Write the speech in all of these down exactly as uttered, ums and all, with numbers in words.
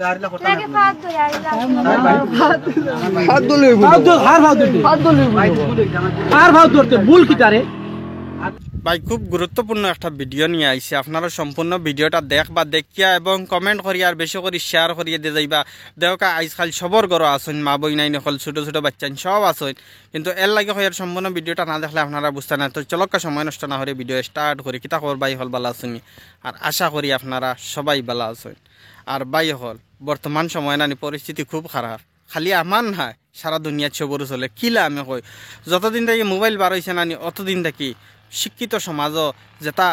লাগে পাত ধরে আইলাম। পাত ধরে অইবো। পাত ধরে, হার পাত ধরতে। পাত ধরে অইবো। হার পাত ধরতে, ভুল কিতা রে? ভাই, খুব গুরুত্বপূর্ণ একটা ভিডিও নিয়া আইছি, আপনারা সম্পূর্ণ ভিডিওটা দেখবা, দেখিয়া এবং কমেন্ট করিয়া আর বেশি করি শেয়ার করিয়া দিয়া যাইবা। দেখউক্কা, আইজকাইল সবর ঘরো আছইন, মা বইনাইন অকল, ছোট ছোট বাইচ্চাইন সব আছইন, কিন্তু এর লাগি কইয়ার সম্পূর্ণ ভিডিওটা না দেখলে আপনারা বুঝতা নায়। তো চলউক্কা, সময় নষ্ট না করি ভিডিও স্টার্ট করি। কিতা খবর ভাই অকল, ভালা আছইন নি? আর আশা করি আপনারা সবাই ভালা আছইন। আর ভাই অকল, বর্তমান সময় নানি পরিস্থিতি খুব খারাপ, খালি আমার নায়, সারা দুনিয়াত সবরউ চলে। কিলা আমি কই, যতদিন থাকি মোবাইল বার অইছে নানি, অতদিন থাকি শিক্ষিত সমাজও যেটা,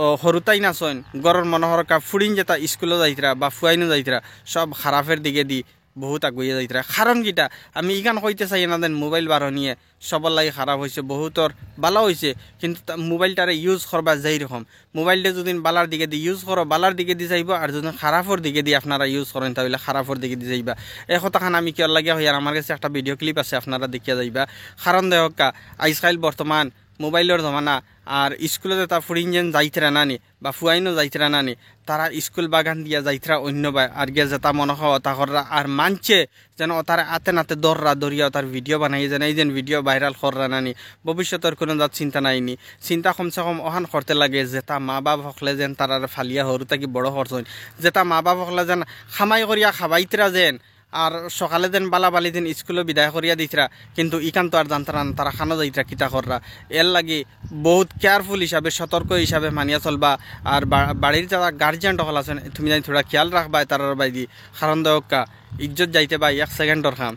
ও, হুরুতাইন আছইন, ঘরর মনো করউক্কা ফুড়িন যেটা স্কুলো যাইতরা বা ফুয়াইনও যাইতরা, সব খারাপর দিকেদি বহুত আগুইয়া যাইতরা। কারণ কিতা, আমি ইখান কইতে চাই না যেন মোবাইল বার অনিয়ে সবর লাগি খারাপ অইছে, বহুতর ভালা অইছে, কিন্তু তা-, মোবাইলটারে ইউজ করবা যেই রকম, মোবাইলটা যুদি ভালার দিকেদি ইউজ করো, ভালার দিকেদি যাইবো, আর যুদি খারাপর দিকেদি আপনারা ইউজ করইন, তা অইলে খারাপর দিকেদি যাইবা। এই কথাখান আমি কিওর লাগিয়া কইয়ার, আমার গেছে একটা ভিডিও ক্লিপ আছে, আপনারা দেখিয়া যাইবা। কারণ দেখউক্কা, আইজকাইল বর্তমান মোবাইলর জমানা, আর স্কুলো যেটা ফুড়িন যেন যাইতরা নানি বা ফুয়াইনও যাইতরা নানি, তারা স্কুল বাগান দিয়া যাইতরা অইন্য বায়, আর গিয়া যেটা মনো কয় অটা কররা, আর মানষে যেন অতারে আতে নাতে ধররা, ধরিয়া অতার ভিডিও বানাই যেন, এই যেন ভিডিও ভাইরাল কররা নানি, ভবিষ্যতর কুনু জাত চিন্তা নাই নি। চিন্তা কমসে কম অখান করতে লাগে, যেটা মা বাপ অকলে যেন তারারে ফালিয়া হুরু থাকি বড় করছইন, যেটা মা বাপ অকলে যেন কামাই করিয়া খাবাইতরা যেন, আর সকালে যেন ভালা ভালি যেন স্কুলো বিদায় করিয়া দিতরা, কিন্তু ইখান তো আর জানতরা না, তারা কানো যাইতরা, কিতা কররা। এর লাগি বহুত কেয়ারফুল হিসাবে, সতর্ক হিসাবে মানিয়া চলবা। আর বা-, বাড়ির যারা গার্জিয়ান অকল আছইন, তুমি জানি থুড়া খেয়াল রাখবা তারার বায়দি, কারণ দেখউক্কা, ইজ্জত যাইতে ভাই এক সেকেন্ডর কাম,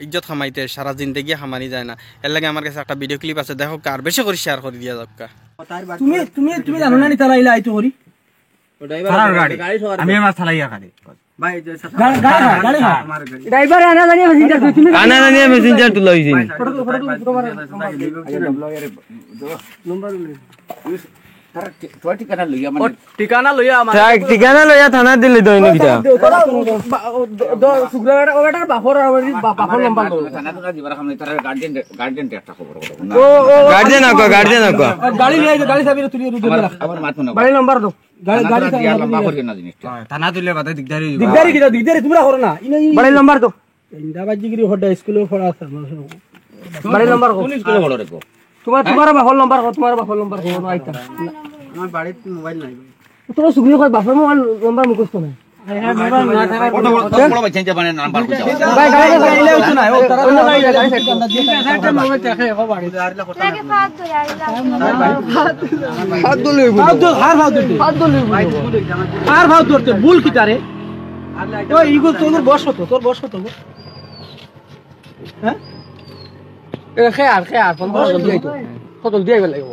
ইজ্জত কামাইতে সারা জিন্দেগি কামানি যায় না। এর লাগি আমার গেছে একটা ভিডিও ক্লিপ আছে, দেখউক্কা, আর বেশি করি শেয়ার করি দিয়া যাউক্কা। তুমি, তুমি, তুমি জানো না নি তারা ইলা আইতো করি? তারার গাড়ি। আমি আমার চালাইয়া গাড়ি। ভাই, যে সাথে গা-, গাড়ি খা, গাড়ি খা। আমার গাড়ি। ড্রাইভার আনা জানিয়া মেসেঞ্জার তুই, তুমি আনা জানিয়া মেসেঞ্জার তুলা অইছে। ফটো তুলো, ফটো তুলো, ফটো মারো। নম্বর উল্লেখ। তার ঠি-, তোমার ঠিকানা লইয়া মানে ও, ঠিকানা লইয়া আমার তার ঠিকানা লইয়া থানা দিলে দই না কিতা? তোরা বা-, ও, দ-, দ-, শুক্রবার ও বেটার বাপর, আর বাড়ির বা-, বাপর নম্বর দাও। থানা তো দিবার সামনে তার গার্ডিয়ান, গার্ডিয়ান একটা খবর করো না। ও, ও, গার্ডিয়ান আকো, গার্ডিয়ান আকো। গাড়ি লইয়া আইছে, গাড়ি চাবি তুলি রুদে আমার, রাখ। আমার মাত না। বাড়ির নম্বর দাও। গাড়ি, থানা গাড়ি তো চাবি দিয়া তুলি লম্বা রাখ। করিও না জিনিসটা। হ্যাঁ, থানা তুললে বাদে দিগদারি অইবো। দিগদারি কিতা? দিগদারি তোমরা করো না। ইনো ই বাড়ির নম্বর দাও। ইন্দা বাজিগিরি হড্ডা স্কুলে পড়া আছে আমার সব। বাড়ির নম্বর কও। কোন স্কুলে পড়ো রে গো? তোমার, তোমার বাপর নম্বর কও, তোমার বাপর নম্বর কও, আইতা। আমার বাড়িত মোবাইল নাই ভাই। তোমার শুক্রিয়া কয় বাপর মোবাইল নম্বর মুখস্থ নাই। কত বড়, কত বড় বাচ্চা যে মানে নাম্বার কইতা। ভাই, গাড়ি, গাড়ি, গাড়ি, গাড়ি, অন্য গাড়ি, গাড়ি, গাড়ি, লাগে পাঁচ দুই আইলাম। হাত ধরে অইবো। হাত ধরে, হার পাত ধরতে। হার পাত ধরতে, ভুল কিতা রে? ওই ইগো তোর বয়স কত? তোর বয়স কত গো? হ্যাঁ? এ, খে আর, খে আর, পনেরো জলদি আইতো। কত জলদি আইবার লাগে?